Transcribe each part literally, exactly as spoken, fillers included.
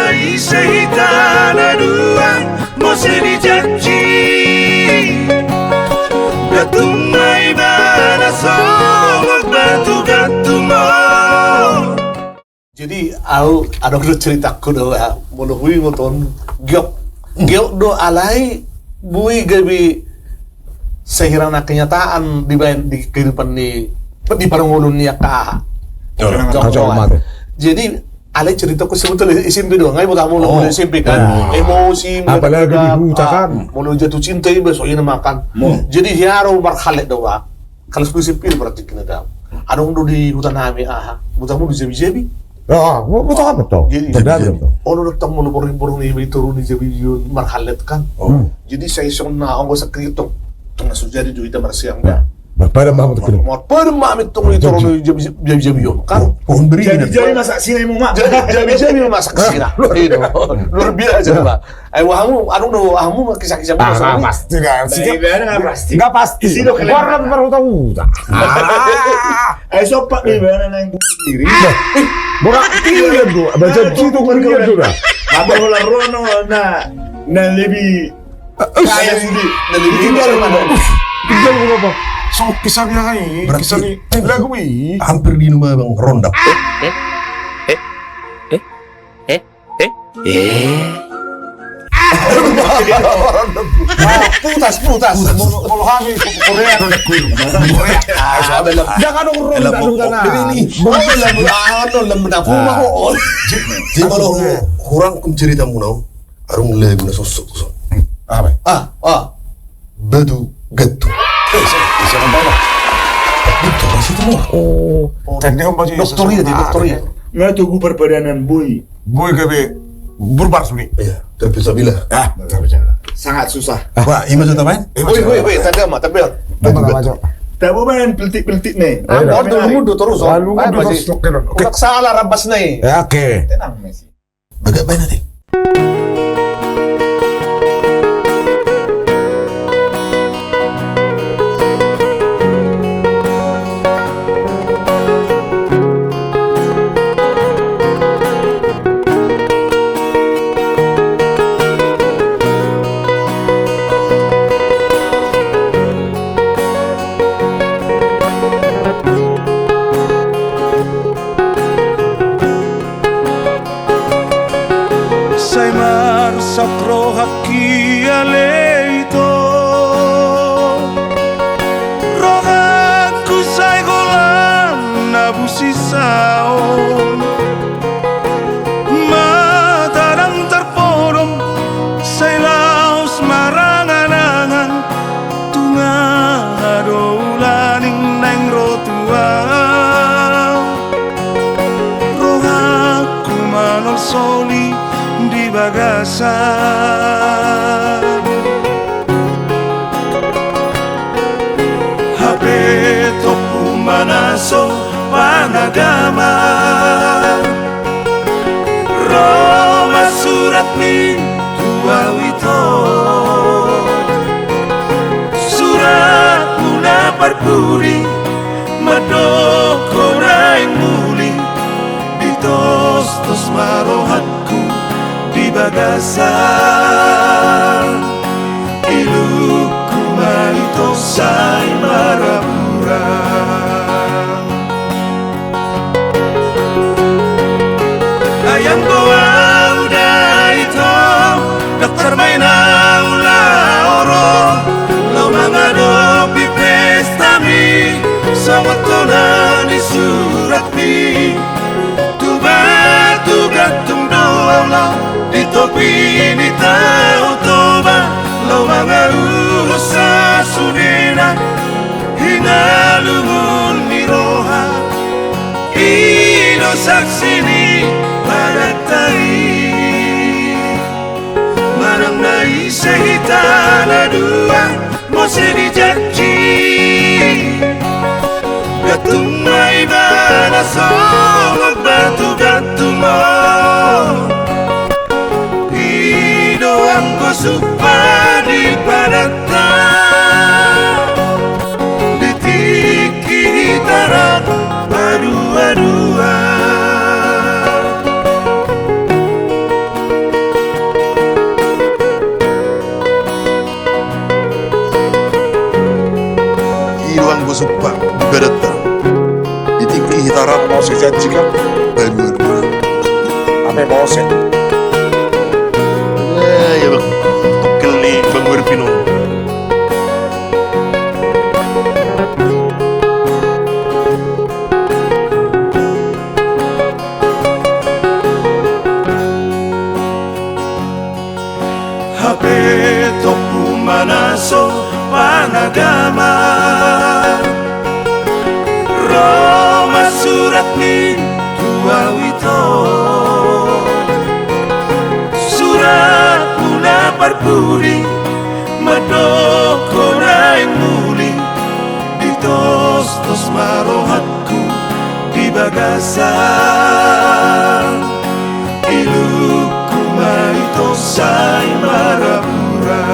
Ise hita na dua muse dijanji. Gantung ma ibana songon batu gantung on. Jadi au adong do ceritangku do, molo huingot on, giot, giot do alai boi gabe sehirana kenyataan dibaen di kehidupan ni, di parngoluon ni angka aha. Jadi alai ceritangku sebetulna S M P do, nga iboto hamu molo S M P kan, emosi, apalagi di huta kan, molo jatuh cinta iba so ina makan. Jadi hian do marhallet do ba. Kalau S M P berarti kena dau. Adong do di huta nami aha, boto hamu do jabi-jabi. Ah, boto hamu do. Jadi ono do tong molo borngin-borngin iba i toru ni jabi-jabi on marhallet kan. Jadi sai songon na anggo saksi tong, tong na so jadi do hita marsiang ba. Marpadan ma hamu tong i. Marpadan ma hamu tong i toru ni jabi-jabi on kan. Pohon beringin. Jabi-jabi ma saksina i ma. Jabi-jabi ma saksina. Luar biasa ba. Ai hamu, adong do hamu ma kisah-kisah. Pasti kan. Nggak pasti. Warna marhuta-huta. Ai sopak do ibana naeng bunuh diri. Borak tinggal do. Baca situ kan dia do dah. Apa holan ro na, na lebih kaya sude. Na lebih tinggal do. Tinggal do apa? So kisah ni, kisah ni lagu i. Hampir di rumah bang ronda. Eh, eh, eh, eh, eh, eh. Putas, putas. Molo hami Korea. Korea. Jangan dong ronda dong sana. Jadi molo hurang kum cerita muna. Adong lagu na sosok so. Aha? Ah, ah. Batu gantung. Dokter i, dokter i. Nga tugu parpadanan boi. Boi gabe burbar sude. Iya, tapi sabila. Ah, sangat susah. Wah, ima jota main? Woi, woi, woi, tanda ma, tanda. Tabo main peltik-peltik nih. Ayo, mundur terus. Mundur terus. Oke. Salah rabas nih. Ya, oke. Tenang, Messi. Bagak baen ate. Sai marsap rohangki ale ito. Rohangku sai holan na busisaon. Mata ndang tarpodom sai laos marangan-angan. Tung aha do ulaning naeng ro tu ahu. Rohangku manolsoli di bagasan. Hape tompu manaso panagama. Ro ma suratmi tu ahu ito. Suratmu na parpudi mandok ho naeng muli. Ditostos ma rohangku di bagasan. Ilukku ma ito sai marabura. Ayam goa uda ito, dokter maina ula oro, lo mangadopi pestami, songon tona ni suratmi. Tu batu gantung do ahu lao, di topi ni Tao Toba, lao mangaluhon sasudena, hinalungun ni roha. I do saksi ni padanta i. Manang na ise hita na dua, muse dijanji. Gantung ma ibana songon batu gantung on. I do anggo sumpah di padanta. Di tingki hita rap madua-dua. Mose janji kan? Bang Erwin. Ame mose. Eh, ya, Bang. Tokel ni Bang Erwin on. Hape tong hu manaso panagama. Ro ma suratmi tu ahu ito. Suratmu na parpudi mandok ho naeng muli. Ditostos ma rohangku di bagasan. Ilukku ma ito sai marabura.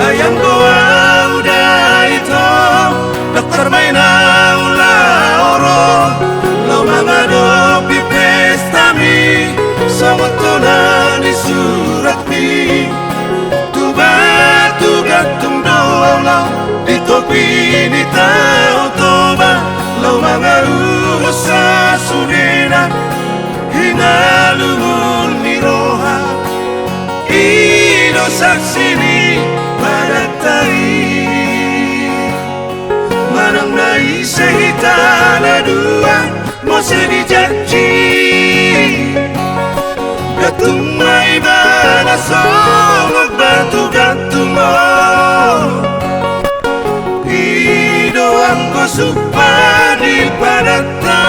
Ayam do ahu da ito. Dokter ma inna ulang ro. Laho mangadopi pestami. Songon tona ni suratmi. Tu batu gantung do ahu laho, di topi ni Tao Toba, laho mangaluhon sasudena, hinalungun ni roha, i do saksi ni badanta i. Manang na ise hita na dua, mose ni janji. Gantung ma ibana songon batu gantung on. I do anggo sumpah ni badanta.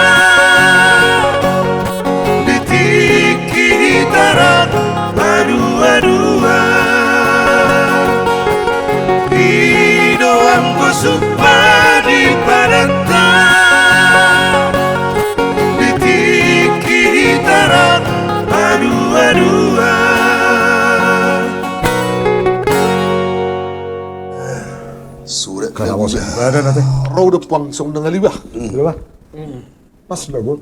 Di tingki hita rap padua-dua. I do anggo sumpah ni badanta. Di tingki hita rap padua-dua. Surat. Karena mau badan nanti. Ro do puang song dengan liwah. Liwah. Pas bagus.